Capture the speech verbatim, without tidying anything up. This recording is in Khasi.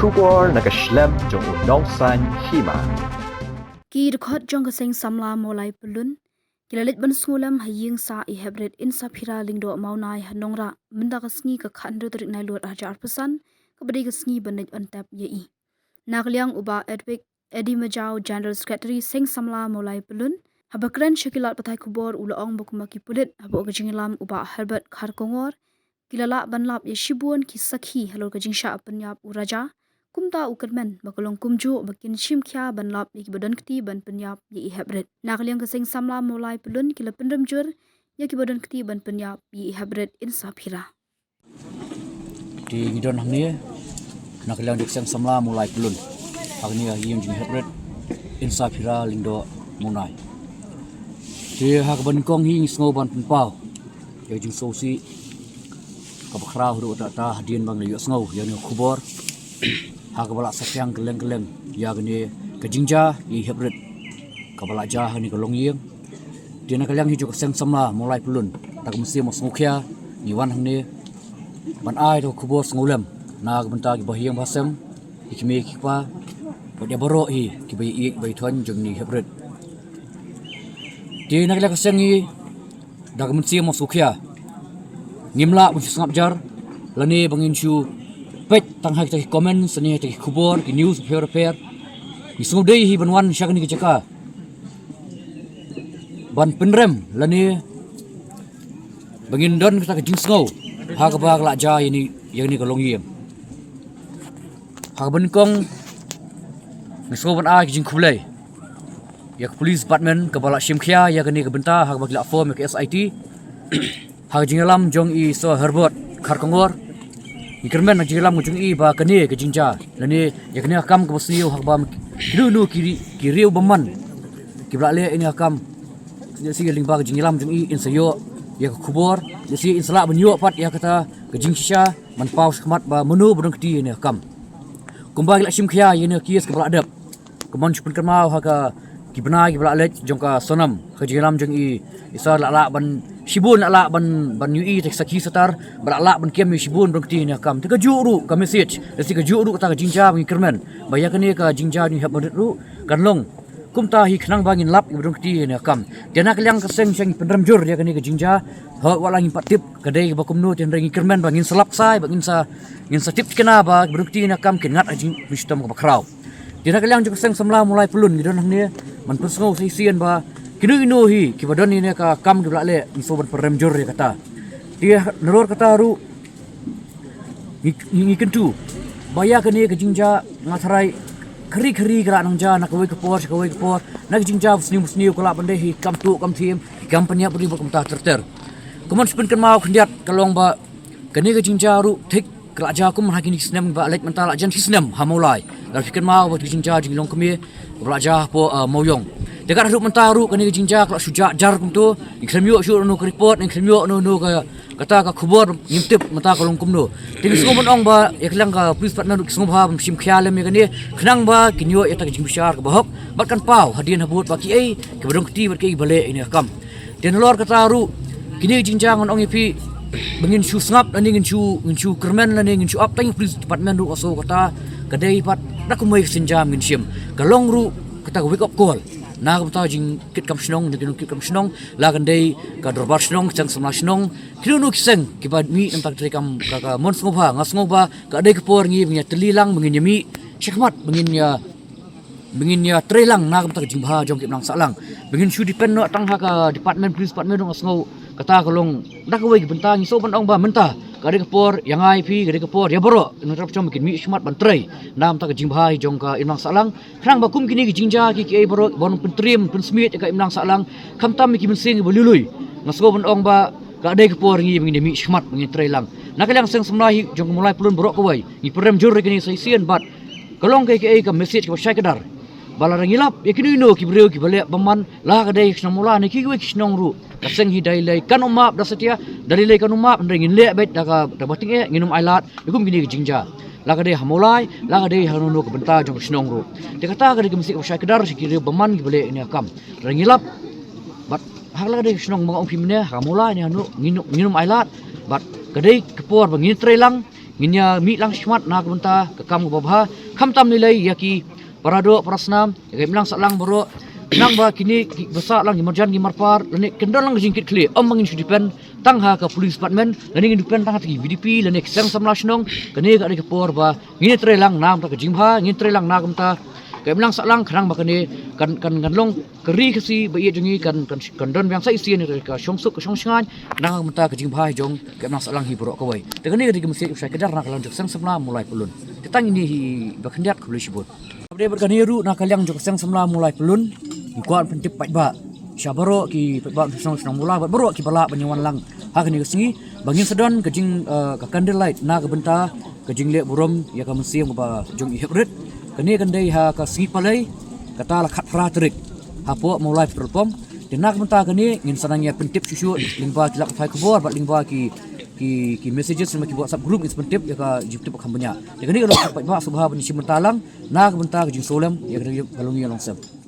Khubor na ka shlem jong u Nongsaiñ Hima. Ki dkhot jong ka seng samla Mawlai Pyllun ki la leit ban sngewlem ha ïing sah i Heprit Insaphira Lyngdoh Mawnai ha Nongrah mynta ka sngi ka khathynriew tarik Nailur arhajar arphew san, kaba dei ka sngi ban leit ban tep ïa i. Na ka liang u Bah Edwick Eddie Majaw, General Secretary seng samla Mawlai Pyllun, haba kren sha ki lad pathai khubor u la ong ba kumba ki pulit hapoh ka jingïalam u Bah Herbert Kharkongor, ki la lah ban lap ïa shibun ki sakhi halor ka jingshah pynïap u Raja. Kumta u kyrmen ba ka long kumjuh ba kin shim khia ban lap ïa kiba don kti ban pynïap ïa i Heprit. Na ka liang ka seng samla Mawlai Pyllun ki la pynrem jur ïa kiba don kti ban pynïap ïa i Heprit Insaphira. Te ngi don hangne na ka liang jong ka seng samla Mawlai Pyllun, hangne ha ïing jong i Heprit Insaphira Lyngdoh Mawnai. Te ha kaba nyngkong hi ngi sngew ban pynpaw ïa ka jingsngewsih kaba khraw haduh katta katta hadien ba ngi la ïohsngew ïa kane ka khubor, ha kaba la saphriang kylleng kylleng ïa kane ka jingjia ïa i Heprit kaba la jia ha kane ka longïing. Te na ka liang hi jong ka seng samla Mawlai Pyllun, da ka mynsiem sngewkhia ngi wan hangne ban ai da ka khubor sngewlem na ka bynta ki bahaïing bahasem, ki kmie ki kpa, bad ïa baroh hi kiba ïeit ba ïeit jong kane ka Heprit. Te na ka liang ka seng hi, da ka mynsiem sngewkhia, ngim lah ban shu sngap jar lane ba ngin shu peit tang ha kita ki comments ne kita ki khubor, ki news bapher bapher. Ngi sngewdei hi ban wan sha kane ka jaka ban pynrem lane ba ngin don kita ki jingsngew ha kaba ka la jia ïa kane ka longïing. Ha kaba nyngkong ngi sngew ban ai ki jingkhublei ïa ka police department kaba la shim khia ïa kane ka bynta ha kaba ki la form ïa ka S I T ha ka jingïalam jong i Sir Herbert Kharkongor. Ngi kyrmen ha ka jingïalam jong i ba kane ka jingjia lane ïa kane ka kam kaba sniew ha kaba kino kino ki ri-, ki riew bymman kiba la leh ïa kane ka kam. Lehse lyngba ka jingïalam jong i in sa ïoh ïa ka khubor, lehse in sa lah ban ïoh pat ïa kata ka jingshisha ban paw shakhmat ba mano ba don kti ïa kane ka kam. Kumba ki la shim khia ïa kane ka case kaba la dep, kumba ngi shu pynkynmaw ha ka ki bnai kiba la leit jong ka Sonam, ka jingïalam jong i, i Sir la lah ban shibun la lah ban, ban ïohi ïa ki sakhi satar ba la lah ban kem ïa shibun ba don kti ïa kane ka kam. Te kajuh ruh ka message, lehse kajuh ruh kata ka jingjia ba ngi kyrmen ba ïa kane ka jingjia jong i Heprit ruh kan long kumta hi khnang ba ngin lap ïa ba don kti ïa kane ka kam. Te na ka liang ka seng seng pynrem jur ïa kane ka jingjia. Hooid, wat la ngim pat tip ka dei ba kumno, te hynrei ngi kyrmen ba ngin sa lap sai, ba ngin sa, ngin sa tip thikna ba ba don kti ïa kane ka kam kin ngat ha ka jingshitom kaba khraw. Te na ka liang jong ka seng samla Mawlai Pyllun ngi don hangne ban pynsngew sa shisien ba kino kino hi kiba don ïa kane ka kam kiba la leh, ngi sngew ban pynrem jur ïa kata. Te nalor kata ruh ngi, ngi, ngi kyntu ba ïa kane ka jingjia nga tharai khari khari ka la nang jia na kawei ka por sha kawei ka por, na ka jingjia ba sniew ba sniew, ka lah ban dei hi kam tuh kam thiem, kam pynïap briew bad kumta ter ter. Kumba ngi shu pynkynmaw khyndiat ka long ba kane ka jingjia ruh thik ka la jia kum ha kine ki snem ba leit mynta, la jan shi snem ha Mawlai. Lada phi kynmaw ba ka jingjia jinglong kmie ba la jia hapoh, ah, Mawïong. Te kat haduh mynta ruh kane ka jingjia ka la shu jah jar kumto. Ngi khlem ïoh shuh noh ka report, ngi khlem ïoh noh noh ka, kata ka khubor, ngim tip mynta ka long kumno. Te ngi sngew ban ong ba ïa ka liang ka police department ruh ki sngewbha ban shim khia lem ïa kane khnang ba kin ïoh ïa kata ka jingbishar kaba hok bad kan paw hadien habud ba kiei kiba don kti bad kiei kiba leh ïa kane ka kam. Te nalor kata ruh kine ki jingjia ngan ong ïa phi ba ngin shu sngap lane ngin shu, ngin shu kyrmen lane ngin shu ap tang ïa ka police department ruh, ka sngew kata ka dei pat da kumwei ka sienjam ngin shim. Ka long ruh kata ka wake up call na ka bynta jingkit kam shnong, jingkit kam shnong, la kan dei ka dorbar shnong, seng samla shnong, kino kino ki seng kiba mih na ka bynta ka treikam, ka, ka mon sngewbha, nga sngew ba ka dei ka por ngi ba ngin ïatylli lang, ba ngin ïamih shakhmat, ba ngin ïa, ba ngin ïatreilang na ka bynta ka jingbha jong ka imlang sahlang. Ba ngin shu depend noh tang ha ka department, police department ruh, nga sngew kata ka long da kawei ka bynta. Ngi sngew ban ong ba mynta ka dei ka por ïa nga ïa phi, ka dei ka por ïa baroh nongtrei ba kin mih shakhmat ban trei na ka bynta ka jingbha jong ka imlang sahlang. Khnang ba kum kine ki jingjia ki, kiei baroh ban pyntriem, pynsmiej ïa ka imlang sahlang, khamtam ïa ki mynsiem kiba lui lui. Nga sngew ban ong ba ka dei ka por ngi ba ngin ïamih shakhmat, ba ngin trei lang. Na ka liang seng samla hi jong ka Mawlai Pyllun baroh kawei, ngi pynrem jur ïa kine sa shisien bad ka long kaei kaei ka message kaba shai kdar ba lada ngi lap ïa kino kino ki briew kiba leh bymman, la ka dei ka shnong Mawlai ne kiwei ki shnong ruh, ka seng hi da lei lei kan ym map da satia, da lei lei kan ym map, hynrei ngin leh beit da ka, da kaba tyngeh, ngin ym ailad ïa kum kine ki jingjia. La ka dei ha Mawlai, la ka dei ha kano kano ka bynta jong ka shnong ruh. Te kata ka dei ka mynsiem kaba shai kdar sha ki briew bymman kiba leh ïa kane ka kam. Lada ngi lap bad ha la ka dei ka shnong, ba nga ong ïa phi mynne, ha Mawlai ne hano, ngin, ngin ym ailad bad ka dei ka por ba ngin trei lang, Ngin ïa mih lang shakhmat na ka bynta ka kam kaba bha, khamtam lei lei ïa ki para doh para snam, ïa ka imlang sahlang baroh. Nang ba kine kiba sah lang ki marjan ki marpar lane kin don lang ka jingkitkhlieh, ym ba ngin shu depend tang ha ka police department lane ngin depend tang ha ki VDP lane ki seng samla shnong. Kane ka dei ka por ba ngin ïatrei lang na ka bynta ka jingbha, ngin ïatrei lang na ka bynta ka imlang sahlang, khnang ba kane kan kan kan long ka ri Khasi ba ïeit jong ngi kan kan kan don biang sa shisien ïa ka shongsuk ka shongshngaiñ na ka bynta ka jingbha jong ka imlang sahlang hi baroh kawei. Te kane ka dei ka message ba shai kdar na ka liang jong ka seng samla Mawlai Pyllun. Te tang ine hi, ba khyndiat, khublei shibun. Ba dei bad kane ruh na ka liang jong ka seng samla Mawlai Pyllun, ngi kwah pyntip paidbah sha baroh ki paidbah shnong shnong Mawlai bad baroh kiba lah ban ïa wan lang ha kane ka sngi ba ngin sa don ka jing, eh, ka candlelight na ka bynta ka jingleh burom ïa ka mynsiem kaba jong i Heprit. Kane kan dei ha ka sngi Palei, kata la khatphra tarik, hapoh Mawlai Petrol Pump. Te na ka bynta kane ngin sa nang ïa pyntip shuh shuh lyngba ki lad pathai khubor bad lyngba ki ki ki messages lyngba ki WhatsApp group, ngin sa pyntip ïa ka jingtip ba kham bniah. Te kane ka long, paidbah, sngewbha ban ïashim bynta lang na ka bynta ka jingsngewlem ïa ka, ka longïing longsem.